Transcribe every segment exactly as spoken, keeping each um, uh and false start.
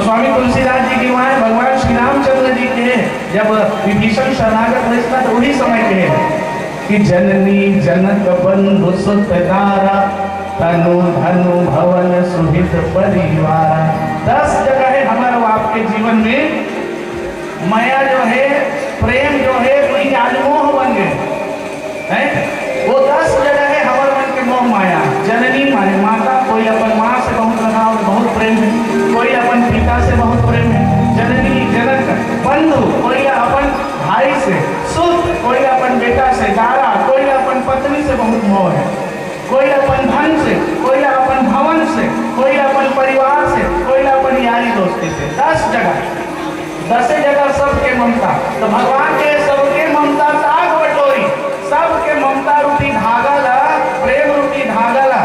स्वामी तुलसीदास जी के वहाँ भगवान श्री रामचंद्र जी के जब विभीषण शरणागत होइस ना, तो वही समय के कि जननी जनक बंधु सुत दारा, तनु धनु भवन सुहित परिवारा। दस जगह है हमारे आपके जीवन में मया जो है, प्रेम जो है, वही आज मोह बन गए हैं। वो दस जगह है हमारे मन के मोह माया। जननी माने माता, कोई अपन माँ से बहुत लगाव, बहुत प्रेम है, कोई अपन पिता से बहुत प्रेम है, जननी जनक बंधु, कोई अपन भाई से, सुत, कोई अपन बेटा से, दारा, कोई अपन पत्नी से बहुत मोह है, कोई अपन धन से, कोई अपन भवन से, कोई अपन परिवार से, कोई अपन यारी दोस्ती से। दस जगह, दसे जगह सबके ममता। तो भगवान के सबके ममता ताग बटोरी, सबके ममता रूपी धागा ला, प्रेम रूपी धागा ला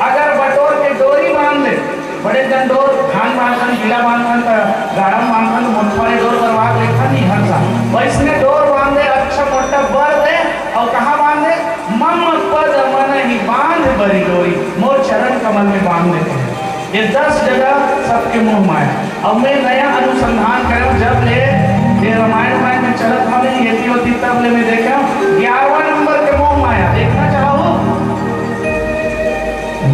अगर बटोर के डोरी बांध दे, बड़े जन डोर धान बांधन, गीला बांधन, त गारम बांधन, मोटफारे डोर करवा के लेखन नहीं हंसा। वैसने डोर बांध दे, अच्छा मोटा बर दे, और कहाँ बांध दे? मम पद मन ही बांध बरी डोरी, मोर चरण कमल में बांध देते हैं। ये दस जगह सबके मोह माया। अब मैं नया अनुसंधान करूँ, जब ले ये रामायण वामायण में चलत हवे, ये थी होती, तब ले मैं देखा ग्यारहवा नंबर के मोह माया। देखना चाहो?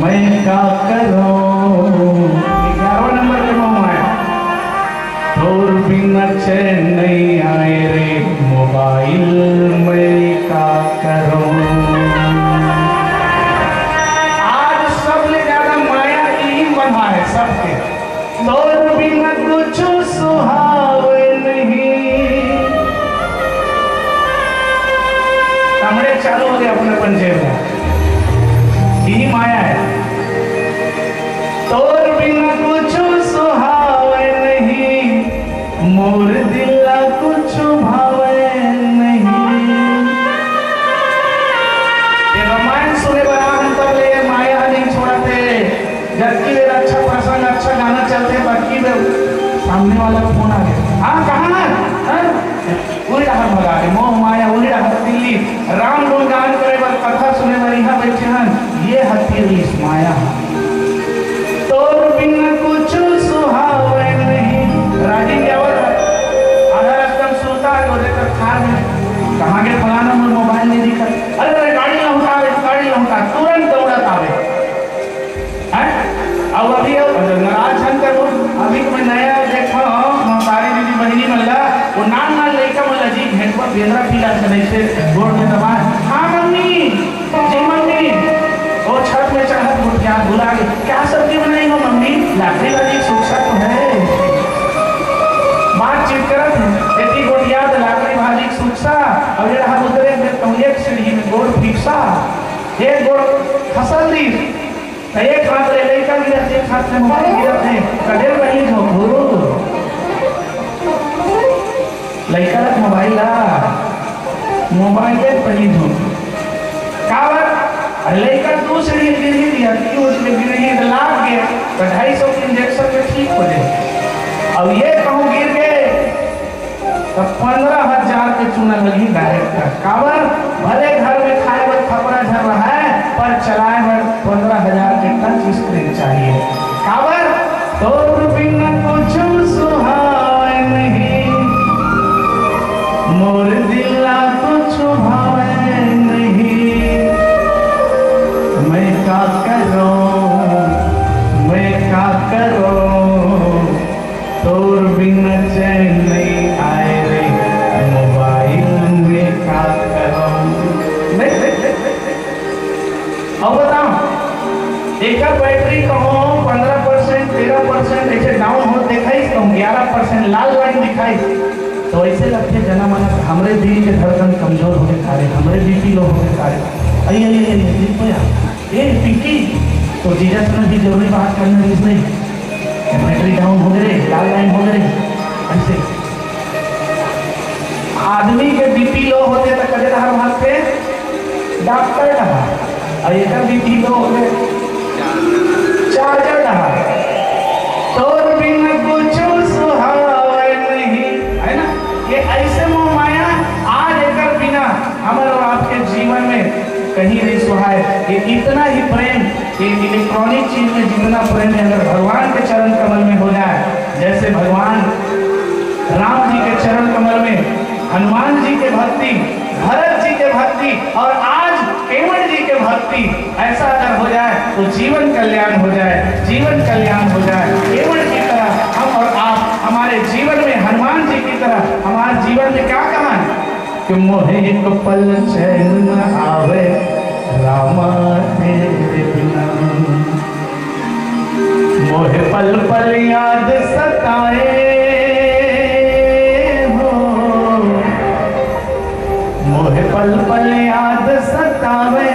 मैं का करूं? ग्यारहवा नंबर के मोह माया। तोर बिना चैन नहीं आए रे मोबाइल, मैं का करूं? आज सबले ज्यादा माया यही बंधा है सबके। तोर बिना कुछ सुहावे नहीं। कमरे चालू हो गए अपने पंजे में। यही माया है। तोर बिना कुछ सुहावे नहीं, मोर दिल ला कुछ भावे नहीं। ये रामायण सुने बर हम तब ले माया नहीं छोड़ते। जबकि वे अच्छा प्रसंग, अच्छा गाना चलते, तबकि वे सामने वाला फोन आ गया। हाँ, कहाँ है? हाँ? उही डहर भगा दे, मोह माया उही डहर दिल्ली। राम गुणगान करे बर, कथा सुने बर इहाँ बैठे हन, ये हती रहिस माया। तोर बिन कुछु सुहावे नहीं। राजी के आवत है, आधा रास्ता में सुता है, वो देखकर खार में, कहाँ के फलाना मोर मोबाइल नहीं दिखा। अरे, अरे, गाड़ी लहुटा, गाड़ी लहुटा, तुरंत दौड़त आवे। हैं? अउ अभी, अउ नाराज झन करो, अभी तो मैं नया देखा हूँ, महतारी दीदी बहिनी मन ला, वो नान नान लइका मन ला जी घेंटवा बेंदरा पीला से जैसे गोड़ में दबा, "हाँ मम्मी, जी मम्मी।" वो छत में चढ़त गोठियात बुला के, "क्या सब्जी बनाई हो मम्मी?" लाकड़ी भाजी सूखा तो है। बातचीत करत है, एती गोठियात लाकड़ी भाजी सूखा, अउ ये रहा उतरे में तो एक सीढ़ी में गोड़ फीकसा, एक गोड़ खसल दी। त एक हाथ ले लइका गिरत, एक हाथ ले मोबाइल गिरत हे, कदे पहली झोंकू? लइका ला मोबाइल ला, मोबाइल ले पहली झोंकू। काबर? अरे लइका दूसरी गिरही दिया, क्यों उसमें गिरही त लाग गया, त ढाई सौ के इंजेक्शन में ठीक हो जाए। अब ये कहूँ गिर गए, त पंद्रह हजार के चुना लगही डायरेक्टर। काबर? भले घर में खाए बर खपरा झन रहय, पर चलाए बर पंद्रह हजार के टच स्क्रीन चाहिए। काबर? तोर बिन कुछु सुहावय नहीं, मोर दिल ला कुछु भावय नहीं। मैं का करूं, मैं का करूं, तोर बिना चैन नहीं आए रे, मोबाइल में का करूं? नहीं, नहीं, नहीं, नहीं। अब बताओ, एकर बैटरी कहो पंद्रह परसेंट, तेरह परसेंट ऐसे डाउन हो दिखाई, तो ग्यारह परसेंट लाल लाइन दिखाई, तो ऐसे लगते जना मना हमरे दिल के धड़कन कमजोर हो गए तारे, हमरे बीपी लो हो गए तारे। अरे, अरे, अरे, अरे, ए, पिंकी, तो जीजा से ना भी जरूरी बात करना है इसमें। बैटरी डाउन हो गए, लाल लाइन हो गए, ऐसे। आदमी के बीपी लो होते तो कदे डहर भागते? डॉक्टर डहर। और एकर बीपी लो होते चार्जर डहर। तोर बिन कुछ सुहावे नहीं, है ना? ये ऐसे मोह माया आज एकर बिना हमर और आपके जीवन में कहीं नहीं सुहाए। ये इतना ही प्रेम, ये इलेक्ट्रॉनिक चीज में जितना प्रेम है, अगर भगवान के चरण कमल में हो जाए, जैसे भगवान राम जी के चरण कमल में हनुमान जी के भक्ति, भरत जी के भक्ति और आज केवट जी के भक्ति, ऐसा अगर हो जाए तो जीवन कल्याण हो जाए, जीवन कल्याण हो जाए। केवट की तरह हम और आप हमारे जीवन में हनुमान जी की तरह हमारे जीवन में क्या कहा है कि मोहे एक पल चैन न आवे रामा तेरे बिना। मोहे पल पल याद सताए हो, मोहे पल पल याद सतावे।